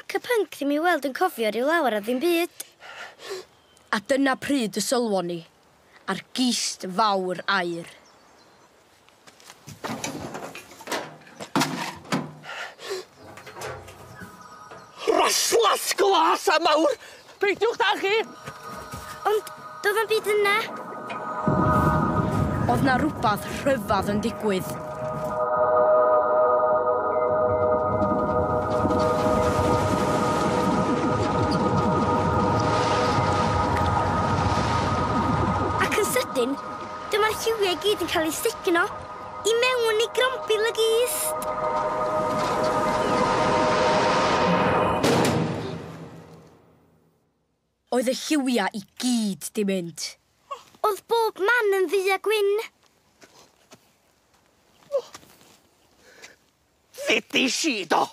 Parker Punk ddim i weld yn cofio rhyw lawer o ddim byd. A dyna pryd y sylwon ni, ar gist fawr aur. Raslas glas a mawr! Peidiwch da chi! Ond doedd o'm byd yna. Oedd 'na rwbath rhyfadd yn digwydd. Ac yn sydyn, dyma'r lliwiau i gyd yn cael eu sugno i mewn i grombil y gist. Oedd y lliwiau i gyd 'di mynd. Oedd bob man yn ddu a gwyn. Ddudis i do!